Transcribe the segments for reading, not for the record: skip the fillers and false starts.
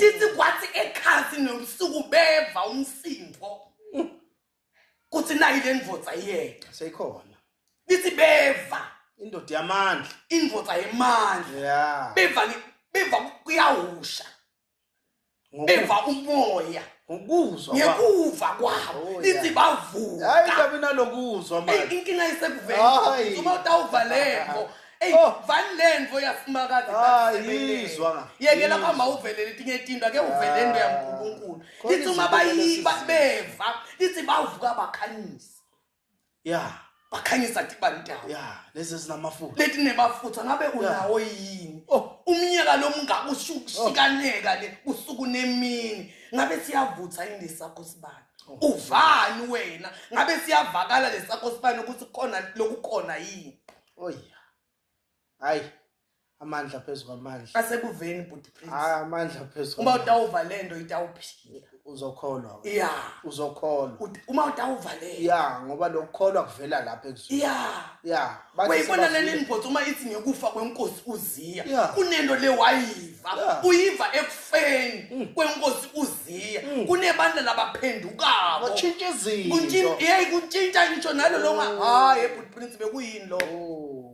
Tithi kwathi ekhasi nobusuku beva umsindo kuthi nayi le ndvodza iyeta. Seyikhona. Lithi beva indoda yamandla. Indvodza yemandla. Yeah. Beva kuyahusha. Beva umoya. Ngokuzwa. Ngekuva kwabo. Oh, Lithi bavuka. Hayi indaba inalokuzwa manje. Inkinga isekuveni. Uma utawuva lemvo. Ey, Oh. vani lemvo yasimakade. Hayi, izwa. Yekela kwama uvele letinye tinto ake uvele into yaNkulunkulu. Lithi uma bayiba beva, lithi bavuka bakhanyisa. Yeah. Bakhanyisa tibani tawo. Yeah, lezi ezinamafutha. Leti nemafutha ngabe unawo yini? Oh. Umnyaka lo mngaka ushukushikaneka le usuku nemini. Ngabe siyavutha yini lesakho sibani? Uvani wena? Ngabe siyavakala lesakho sibani ukuthi khona lokukhona yini? Oh yeah. Hayi. Amandla phezu kwamandla. Asekuveni bhuti Prince. Hayi amandla phezu. Uma utawuva lento itawuphila. Uzokholwa. Yeah. Uzokholwa. Uma utawuva lento. Yeah, ngoba lokukholwa kuvela lapha ekuzweni. Yeah. Yeah. Uyibona leli mbotho uma ithi ngekufa kwenkosi uZiya. Yeah. Kunento le wayiva. Yeah. Uyiva ekufeni kwenkosi uZiya. Kunebandla labaphendukako. Batshintsha izinto. Kuntshintsha, hey kuntshintsha ngisho nalo longa. Hayi bhuti Prince bekuyini lo? Oh.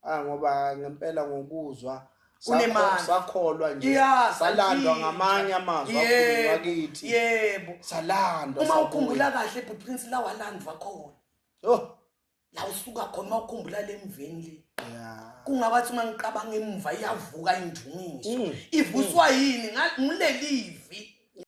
Ah ngoba ngempela ngokuzwa Kunemandla. sakholwa nje Yeah, salandwa satshintsha. ngamanye amazwi Yebo, akhulunywa kithi. Yebo. Salandwa. Uma sabuya. ukhumbula kahle bhuti Prince la walandwa khona. Oh. La usuka khona uma ukhumbula lemveni le. Yeah. Kungabathi uma ngiqabanga emuva iyavuka indumiso. Ivuswa yini ngulelivi?